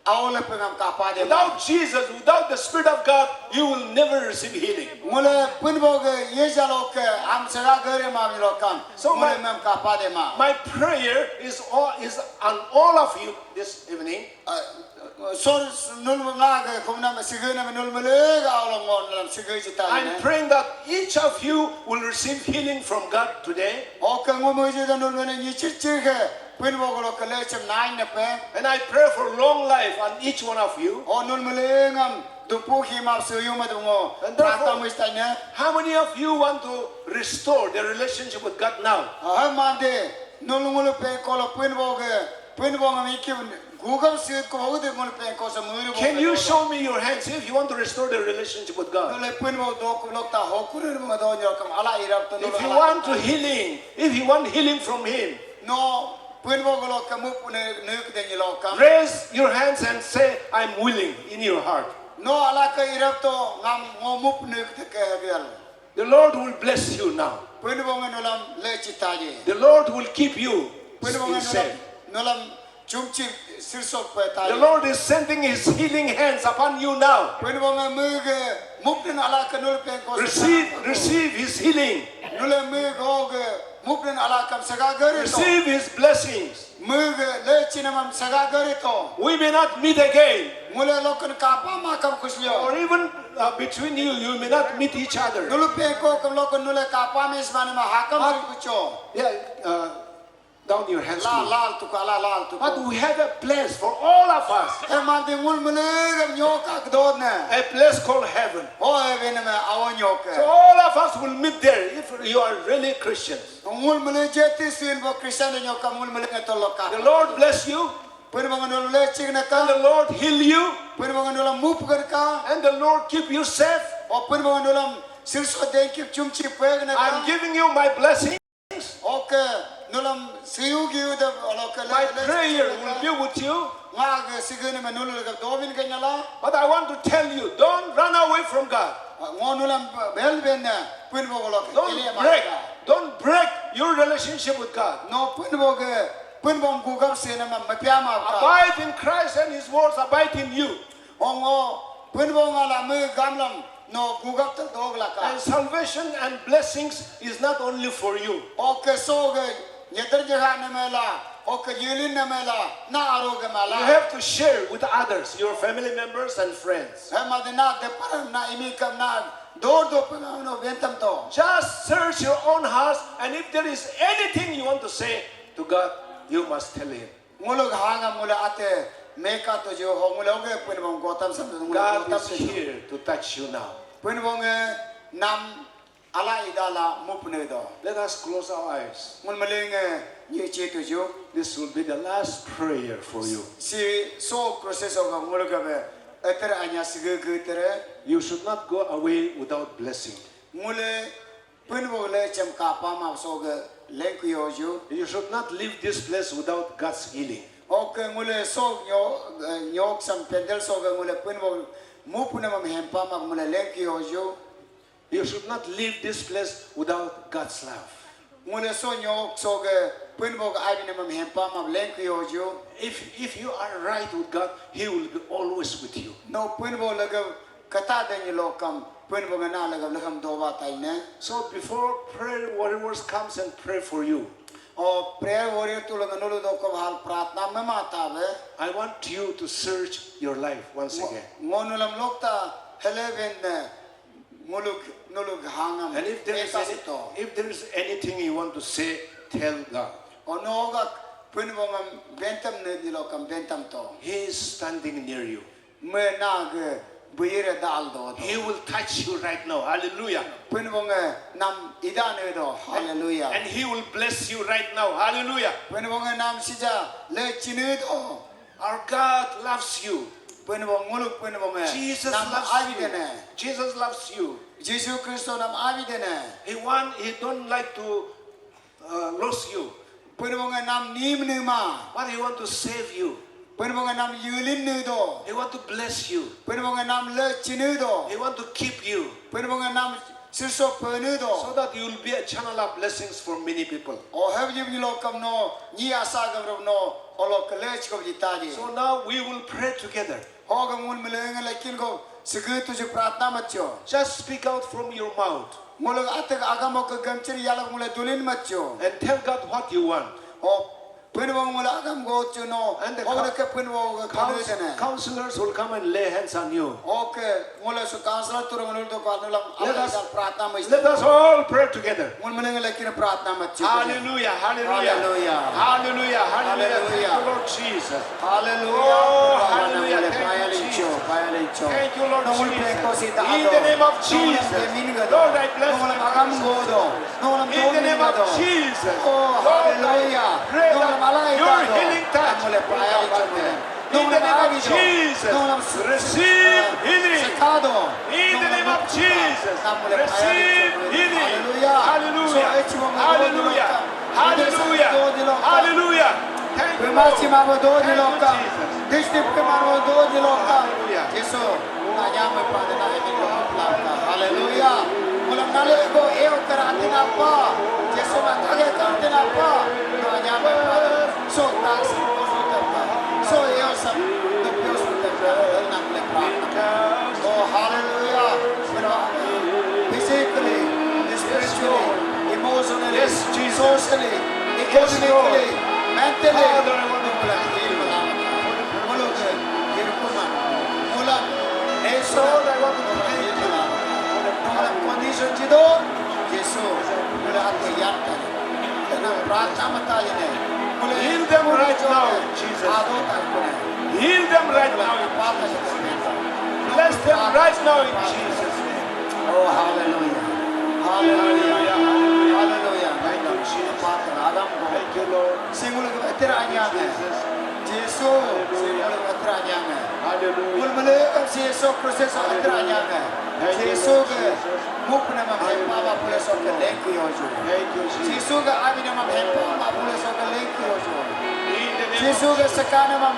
awle pe ngam kapa de. Without Jesus, without the Spirit of God, you will never receive healing. Ngule pun bo ge yejalo ke am sega gere ma ngilokam. So Ngule my- mem kapa de ma. My prayer is all, is on all of you this evening. Sor nul nga ke kumna sige na nul mele ga awlo ngon lam sige jita. I'm praying that each of you will receive healing from God today. Oke ngo mo jida nul mele ni chir chir ke pun bo golo ke lechem nine na pe. And I pray for long life on each one of you. O nul mele ngam dupu hima suyu ma dungo. And therefore- Prata muistanya. How many of you want to restore the relationship with God now? Ha mande nul ngulu pe kolo pun bo ge pun bo ngam iki gugam sit ko ho de ngulu pe ko sa muru bo. Can you show me your hands if you want to restore the relationship with God? Nule pun bo do ko lok ta ho kurir ma do nyokam ala irap to. If you want to healing, if you want healing from Him, No pun bo golo ke mup ne nuk de nyilokam. Raise your hands and say, "I'm willing," in your heart. No ala ke irap to ngam ngo mup nuk de ke hadial. The Lord will bless you now. Pun bo ngan nulam le chitaje. The Lord will keep you Pun bo in ngan safe. Nulam chumchi sirsok pe taje. The Lord is sending His healing hands upon you now. Pun bo ngan muge mup ne ala ke nul pe ko. Receive, receive His healing. Nule muge mup ne ala kam sega gari to. Receive His blessings. Muge le chinamam sega gari to. We may not meet again, Ngule lokan kapa makam kuslio. Or even uh, between you, you may not meet each other. Nulu pe ko kam lokan nule kapa mes mane ma hakam kucho. Yeah, uh, down your hands, La please. Lal tuka la lal tuka. But we have a place for all of us. E mande ngul mele gam nyoka gdod ne. A place called heaven. O e bene me awo nyoke. So all of us will meet there if you are really Christians. Ngul mele jeti sin bo Christian nyoka ngul mele ngetoloka. The Lord bless you. Pun bangan nulu le chik na And ka. The Lord heal you. Pun bangan nulu mup ka. And the Lord keep you safe. O Pun Bo nulam sirso dengkip chumchi pegna. I'm giving you my blessings. Oke, nulam siu giu de oloke. My prayer will be with you. Nga ge sigene me nulu ke dobin ke nyala. But I want to tell you, don't run away from God. Ngo nulam bel ben ne Pun Bo oloke. Don't break. Don't break your relationship with God. No Pun Bo ge, Pun Bo gugam se na ma mapia ma. Abide in Christ and His words abide in you. Ongo Pun Bo ngala me gamlam no gugap ta dog laka. And salvation and blessings is not only for you. Oke so ge nyedar jaga namela, oke yulin namela, na aro ge mala. You have to share with others, your family members and friends. He madina de param na imi kam na dor do pun no bentam to. Just search your own hearts, and if there is anything you want to say to God, you must tell Him. Nguluk hanga ngule ate meka to jo ho ngule oge Pun Bo gotam sam ngule. God is here to touch you now. Pun Bo nge nam ala idala mupne do. Let us close our eyes. Ngul melenge nyi che to jo. This will be the last prayer for you. Si so process of nguluk be eter anya sige ge tere. You should not go away without blessing. Ngule Pun Bo le chem kapa ma so ge lengku yo ju. You should not leave this place without God's healing. Oke ngule so nyo nyok sam pendel so ge ngule Pun Bo mupune mam hempa ma ngule lengku yo ju. You should not leave this place without God's love. Ngule so nyok so ge Pun Bo ge abi ne mam hempa ma lengku yo ju. If if you are right with God, He will be always with you. No Pun Bo le ge kata deng lokam Pun Bo ngana lagam lagam doba taine. So before prayer warriors comes and pray for you. O prayer warrior tu laga nulu do ko hal pratna me mata be. I want you to search your life once again. Ngo nulam lokta hele ben ne nguluk nuluk hangam. And if there is any, if there is anything you want to say, tell God. O no ga Pun Bo ngam bentam ne di lokam bentam to. He is standing near you. Me na ge buyire dal do do. He will touch you right now. Hallelujah. Pun Bo nge nam ida ne do. Hallelujah. And He will bless you right now. Hallelujah. Pun Bo nge nam sija le chine do. Our God loves you. Pun Bo ngulu Pun Bo nge Jesus loves you. Jesus loves you. Jisu Kristo nam abi dene. He want, He don't like to uh, lose you. Pun Bo nge nam nim nima. But He want to save you. Pun Bo nge nam yulin nu do. He want to bless you. Pun Bo nge nam le chinu do. He want to keep you. Pun Bo nge nam sirso penu do. So that you will be a channel of blessings for many people. O heb yim ni lokam no ni asa gam rom no olo kele chiko jita ji. So now we will pray together. Ho gam ngun melenge lekin go sege tuju pratna macho. Just speak out from your mouth. Ngule atek agam ho ke gamchir yalap ngule dulin macho. And tell God what you want. Ho Pun Bo ngule agam go chuno. And the ho ke Pun Bo ke kanu dene. Counselors will come and lay hands on you. Ho ke ngule su counselor turun ngule to kanu lam. Let us pratna macho. Let us all pray together. Ngun menenge lekin pratna macho. Hallelujah, hallelujah. Hallelujah. Hallelujah, hallelujah. Thank you, Lord Jesus. Hallelujah. Oh, hallelujah. Thank you, Jesus. Thank you, Lord Jesus. In the name of Jesus. Lord, I bless you. In the name of Jesus. Oh, hallelujah. Lord, I pray that your healing touch will come upon them. In the name of Jesus, receive healing. In the name of Jesus, receive healing. Hallelujah. Hallelujah. Hallelujah. Hallelujah. Thank you, Lord. Thank you, Jesus. Hallelujah. Hallelujah. Mulam nale ko eo kar atin apa. Jesu ma thage kar atin apa. No anya ba pa. So ta si ko so ta pa. So eo sa no pyo so ta pa. Nang le pa. Oh, hallelujah. Physically, spiritually, emotionally, socially, economically, mentally. Father, I want to bless you. Mulam. Mulam. Lord, I want to thank you. Nongolam condition jido, Jesu, ngule ate yar tani. Tena pratna mata yene. Ngule heal them right now, Jesus. Ado tarkune. Heal them right now in Jesus' name. Bless them right now in Jesus' name. Oh, hallelujah. Hallelujah. Hallelujah. Thank you, Jesus. Thank you, Lord. Singul ke betir anya ne. Jesus. Jesu, Hallelujah. Jesu atranyang. Hallelujah. Mulmule kam Jesu Kristus atranyang. Thank you, Jesu Lord ke Jesus. Mukna ma hempa ma pule so ke lengku yojo. Thank you, Jesus. Jesu ke abina ma hempa ma pule so ke lengku yojo. In the name Jesu of ke sakana ma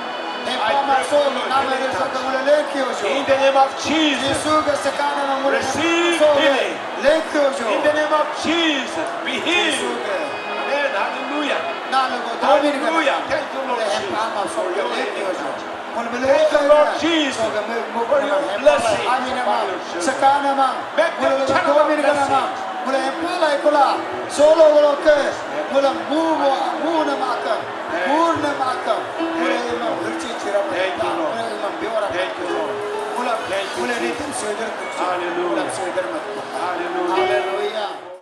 hempa ma so nama de so ke mule lengku yojo. In the name of Jesus. Jesu ke sakana ma mule Receive so ke healing. Lengku yojo. In the name of Jesus, be healed. Jesu ke. Amen. Hallelujah. Hallelujah. Thank you, Lord Jesus, for your healing touch. Thank you, Lord Jesus, for your blessing upon your children. Make them turn about blessing. Thank you, Lord. Thank you, Lord. Thank you, Lord. Thank you, Lord. Hallelujah. Hallelujah.